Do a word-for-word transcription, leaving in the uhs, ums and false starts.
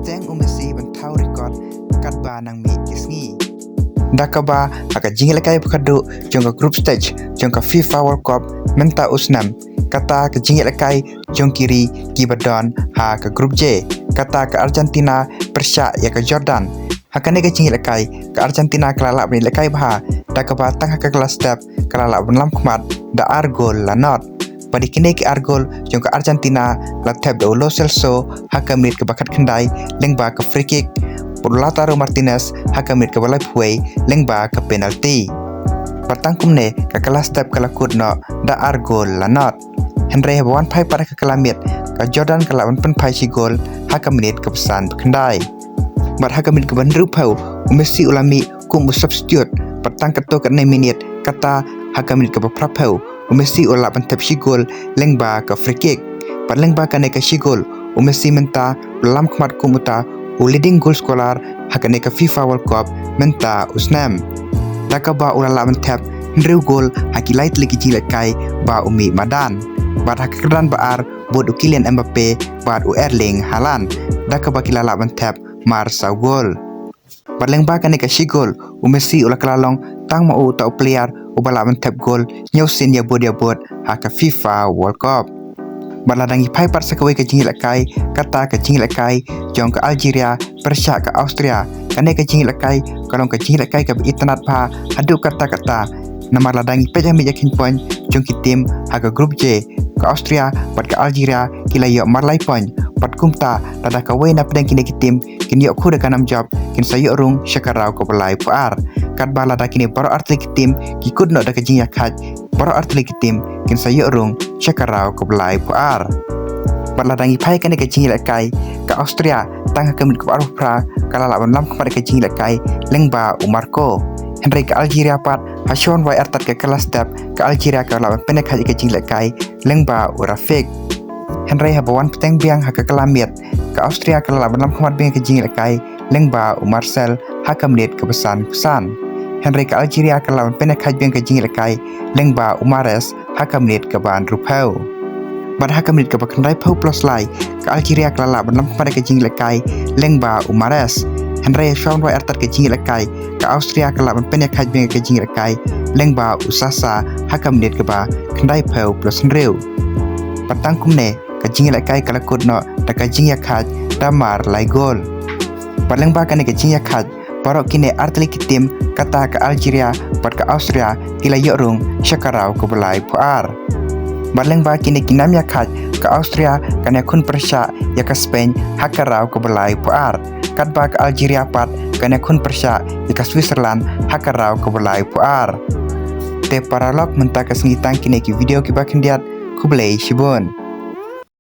Teng u Messi ban thaw record katba nang mih ki sngi. Da kaba ha ka jingïalehkai ba khadduh jong ka group stage jong ka FIFA World Cup mynta u snem, kata ka jingïalehkai jong ki ri kiba don ha ka group J, kata ka Argentina pyrshah ïa ka Jordan. Ha kane ka jingïalehkai ka Argentina ka la lah ban ïalehkai bha, da kaba tang ha ka kylla step ka la lah ban lam khmat da ar gol la nod. Bad ïa kine ki ar gol jong ka Argentina la thep da u Lo Celso ha ka minit kaba khatkhyndai lyngba ka free kick, bad u Lautaro Martinez ha ka minit kaba laiphew wei lyngba ka penalty. Bad tang kumne ka kylla step ka la kut noh da ar gol la nod. Hynrei haba wan phai pat ha ka kylla miet, ka Jordan ka la lah ban pynphai shi gol ha ka minit kaba san ba khyndai. Bad ha ka minit kaba hynriewphew u Messi u la mih kum u substitute, bad tang katto katne minit, kata ha ka minit kaba phraphew u Messi u la lah ban thep shi gol lyngba ka free kick. Bad lyngba kane ka shi gol u Messi mynta u la lam khmat kum uta u leading goal scorer ha kane ka FIFA World Cup mynta u snem, da kaba u la lah ban thep hynriew gol ha ki lai tylli ki jingïalehkai ba u mih madan. Bad ha ka kyrdan ba ar bud u Kylian Mbappe bad u Erling Haaland, da kaba ki la lah ban thep mar saw gol. Bad lyngba kane ka shi gol u Messi u la kylla long tang ma u uta u player uba lah ban thep gol hynñiew sien ïabud ïabud ha ka FIFA World Cup. Bad lada ngi phai pat sa kawei ka jingïalehkai, kata ka jingïalehkai jong ka Algeria pyrshah ka Austria. Kane ka jingïalehkai ka long ka jingïalehkai kaba itynnad bha haduh katta katta. Namar lada ngi peit ha ka mih ïa ki point jong ki team ha ka group J, ka Austria bad ka Algeria ki la ïoh mar lai point. Bad kumta lada kawei na pdeng kine ki team kin ïoh khuda ka nam jop, kin sa ïoh rung sha ka round kaba laiphew ar. Katba lada kine baroh ar tylli ki team ki kut noh da ka jingïakhaid, baroh ar tylli ki team kin sa ïoh rung sha ka round kaba laiphew ar. Bad lada ngi phai kane ka jingïalehkai, ka Austria tang ha ka minit kaba arphew phra ka la lah ban lam khmat ïa ka jingïalehkai lyngba u Marco. Hynrei ka Algeria pat ha shwa wan wai artat ka kylla step, ka Algeria ka la lah ban pynïakhaid ïa ka jingïalehkai lyngba u Rafik. Hynrei haba wan bteng biang ha ka kylla miet, ka Austria ka la lah ban lam khmat biang ïa ka jingïalehkai lyngba u Marcel ha ka minit kaba sanphew san. Hynrei ka Algeria ka la lah ban pynïakhaid biang ïa ka jingïalehkai lyngba u Mahrez ha ka minit kaba hynriewphew. Bad ha ka minit kaba khyndaiphew plus lai, ka Algeria ka la lah ban lam khmat ïa ka jingïalehkai lyngba u Mahrez. Hynrei ha shwa wan wai artat ka jingïalehkai, ka Austria ka la lah ban pynïakhaid biang ïa ka jingïalehkai lyngba u Sasa ha ka minit kaba khyndaiphew plus hynriew. Bad tang kumne ka jingïalehkai ka la kut noh da ka jingïakhaid da mar lai gol. Bad lyngba kane ka jingïakhaid, baroh kine ar tylli ki team, kata ka Algeria bad ka Austria, ki la ïoh rung sha ka round kaba laiphew ar. Bad lyngba kine ki nam ïakhaid, ka Austria kan ïakhun pyrshah ïa ka Spain ha ka round kaba laiphew ar. Katba ka Algeria pat kan ïakhun pyrshah ïa ka Switzerland ha ka round kaba laiphew ar. Te paralok, mynta ka sngi tang kine ki video kiba khyndiat. Khublei shibun.